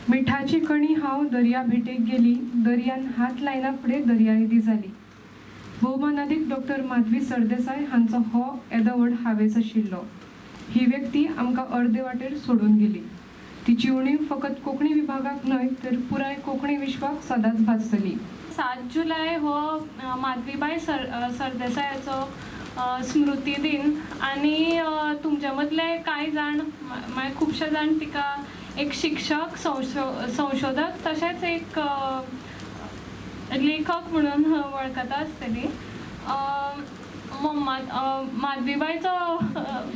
मिठाची कणी हांव दर्या भेटेक गेली, दर्यान हात लायना फुडें दर्या येदी जाली. भोवमानादीक डॉक्टर माधवी सरदेसाय हांचो हो येदो व्हड हावेस आशिल्लो. ही व्यक्ती आमकां अर्दे वाटेर सोडून गेली. तिची उणीव फकत कोंकणी विभागाक न्हय तर पुराय कोंकणी विश्वाक सदांच भासतली. 7 जुलय हो माधवीबाय सरदेसायाचो स्मृती दिन आनी तुमच्या मदले कांय जाण मागीर खुबशे जाण तिका एक शिक्षक, संशोधक तशेंच एक लेखक म्हणून वळखता आसतली.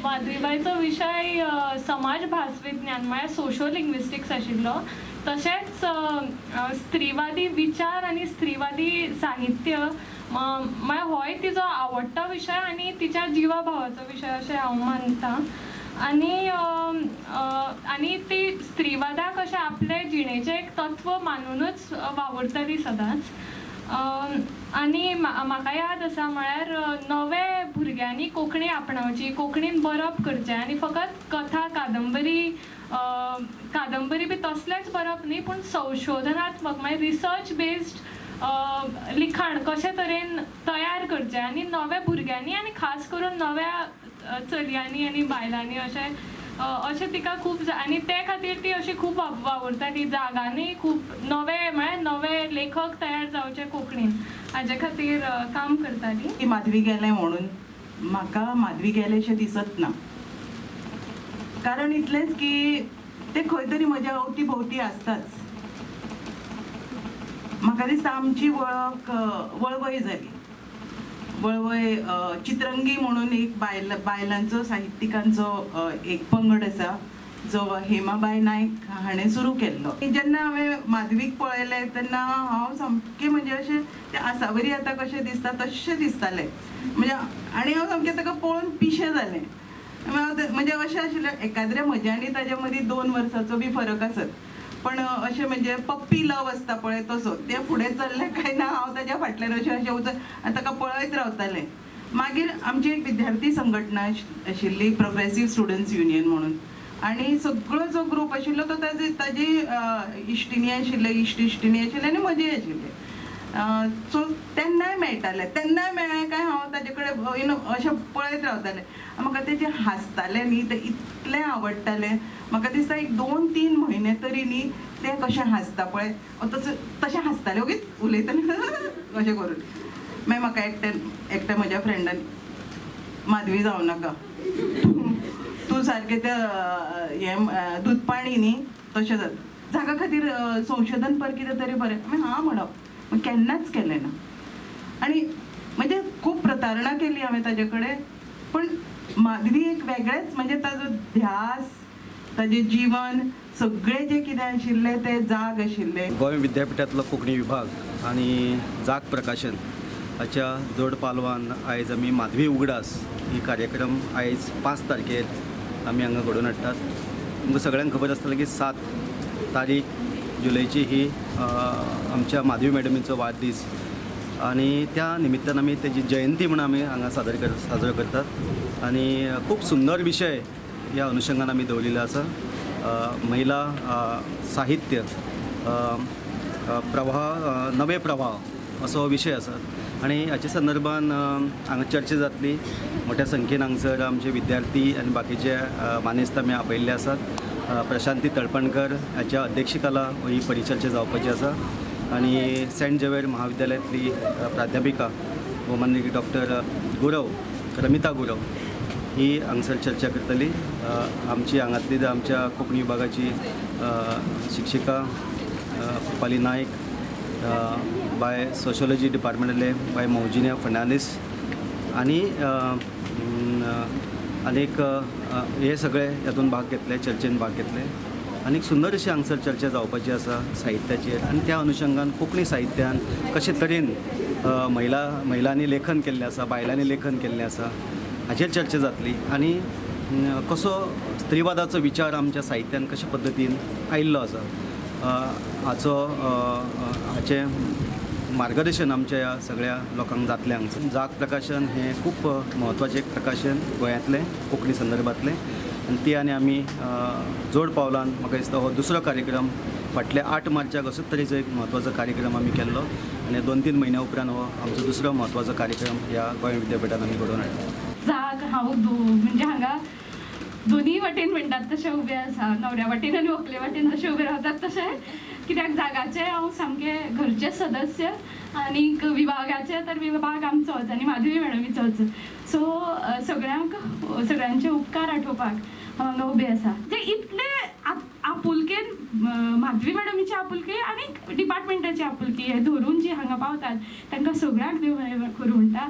माधवीबायचो विशय समाज भासविज्ञान म्हळ्यार सोशो लिंग्विस्टिक्स आशिल्लो. तशेंच स्त्रीवादी विचार आनी स्त्रीवादी साहित्य म्हळ्यार होय तिजो आवडटो विशय आनी तिच्या जिवा भावाचो विशय अशें हांव मानता. आनी आनी ती स्त्रीवादाक अशें आपले जिणेचें एक तत्व मानुनूच वावुरताली सदांच. आनी म्हाका याद आसा म्हळ्यार नवे भुरग्यांनी कोंकणी आपणावची, कोंकणीन बरप करचें आनी फकत कथा कादंबरी कादंबरी बी तसलेंच बरप न्ही पूण संशोधनात्मक म्हळ्यार रिसर्च बेस्ड लिखाण कशे तरेन तयार करचें आनी नव्या भुरग्यांनी आनी खास करून नव्या चलयांनी आनी बायलांनी अशें अशें तिका खूब आनी ते खातीर ती अशी खूब वावुरताली. जागांनी खूब नवे म्हळ्यार नवे लेखक तयार जावचे कोंकणीन हाजे खातीर काम करताली. ती माधवी गेलें म्हणून म्हाका माधवी गेलें दिसत ना, कारण इतलेंच की ते खंय तरी म्हज्या अवती भोवती आसताच. म्हाका दिसता आमची वळख वळवय जाली. वळवय चित्रंगी म्हणून एक बायलांचो साहित्यिकांचो एक पंगड आसा जो हेमाबाय नायक हाणें सुरू केल्लो. जेन्ना हांवें माधवीक पळयलें तेन्ना हांव सामकें म्हणजे अशें तें आसावरी आतां कशें दिसता तशें दिसतालें म्हणजे, आनी हांव सामकें ताका पळोवन पिशें जालें. म्हणजे अशें आशिल्लें एकाद्रे म्हज्या आनी ताज्या मदीं 2 वर्सांचो बी फरक आसत, पण अशें म्हणजे पप्पी लव आसता पळय तसो तें फुडें चल्लें काय ना हांव ताज्या फाटल्यान अशें अशें वचून आनी ताका पळयत रावतालें. मागीर आमची एक विद्यार्थी संघटना आशिल्ली प्रोग्रेसीव स्टुडंट्स युनियन म्हणून, आनी सगळो जो ग्रूप आशिल्लो तो ताजी इश्टिणी आशिल्ले, इश्ट इश्टिणी आशिल्ले आनी म्हजी आशिल्ले. सो तेन्नाय मेळटालें, तेन्नाय मेळ्ळें काय हांव ताजे कडेन you know अशें पळयत रावतालें. म्हाका तें जें हांसतालें न्ही तें इतलें आवडटालें. म्हाका दिसता एक 2-3 म्हयने तरी न्ही तें कशें हांसता पळय तसें तशें हांसतालें, ओगीच उलयतालें अशें करून. मागीर म्हाका एकट्या म्हज्या फ्रेंडान, माधवी जावं नाका तूं सारकें तें हें दूदपाणी न्ही तशें जाता, जागा खातीर संशोधन पर कितें तरी बरें. मागीर हां म्हणप, केन्नाच केलें ना. आनी म्हणजे खूब प्रतारणा केली हांवें ताजे कडेन, पण माधवी एक वेगळेंच म्हणजे ताजो ध्यास, ताजें जीवन सगळें जें कितें आशिल्लें तें जाग आशिल्लें. गोंय विद्यापिठांतलो कोंकणी विभाग आनी जाग प्रकाशन हाच्या जोड पालवान आयज आमी माधवी उगडास ही कार्यक्रम आयज 5 तारखेर आमी हांगा घडोवन हाडटात. तुमकां सगळ्यांक खबर आसतलें की 7 तारीख जुलयची ही आमच्या माधवी मॅडमीचो वाडदीस आनी त्या निमित्तान आमी तेजी जयंती म्हणून आमी हांगा साजरो करतात. आनी खूब सुंदर विशय ह्या अनुशंगान आमी दवरिल्लो आसा. महिला साहित्य प्रवाह, नवे प्रवाह असो विशय आसा आनी हाच्या संदर्भान हांगा चर्चा जातली. मोठ्या संख्येन हांगसर आमचे विद्यार्थी आनी बाकीचे मानेस्त आमी आपयल्ले आसात. प्रशांती तळपणकर हाच्या अध्यक्षकाला ही परिचर्चा जावपाची आसा आनी सेंट झेवियर महाविद्यालयांतली प्राध्यापिका भोवमाननीय डॉक्टर गुरव, रमिता गुरव ही हांगसर चर्चा करतली. आमची हांगांतली आमच्या कोंकणी विभागाची शिक्षिका रुपाली नायक, बाय सोशोलॉजी डिपार्टमेंटांतले बाय मौजिनिया फर्नांडीस आनी अनेक हे सगळे हातूंत भाग घेतले, चर्चेन भाग घेतले. आनी सुंदर अशी हांगसर चर्चा जावपाची आसा साहित्याचेर आनी त्या अनुशंगान कोंकणी साहित्यान कशे तरेन महिलांनी लेखन केल्लें आसा, बायलांनी लेखन केल्लें आसा हाचेर चर्चा जातली. आनी कसो स्त्रीवादाचो विचार आमच्या साहित्यान कशे पद्दतीन आयिल्लो आसा हाचो हाचें मार्गदर्शन आमच्या ह्या सगळ्या लोकांक जातलें. हांगसर जाग प्रकाशन हें खूब म्हत्वाचें एक प्रकाशन गोंयांतलें कोंकणी संदर्भांतलें आनी ती आनी आमी जोड पावलान म्हाका दिसता हो दुसरो कार्यक्रम फाटल्या 8 मार्चाक असोच तरेचो एक म्हत्वाचो कार्यक्रम आमी केल्लो आनी 2-3 म्हयन्या उपरांत हो आमचो दुसरो म्हत्वाचो कार्यक्रम ह्या गोंय विद्यापिठान आमी घडोवन हाडला. जाग हांव म्हणजे हांगा दोनी वाटेन म्हणटात तशें उबें आसा, न्हवऱ्या वाटेन आनी व्हंकले वाटेन जशें उबें रावतात तशें, कित्याक जागाचें हांव सामकें घरचें सदस्य आनीक विभागाचें तर विभाग आमचोच आनी माधवी मॅडमीचोच. सो सगळ्यांक सगळ्यांचे उपकार आठोवपाक हांव हांगा उबें आसा. ते इतले आपुलकेन माधवी मॅडमीची आपुलकी आनी डिपार्टमेंटाची आपुलकी हे धरून जी हांगा पावतात तांकां सगळ्यांक देव बरें करूं म्हणटा.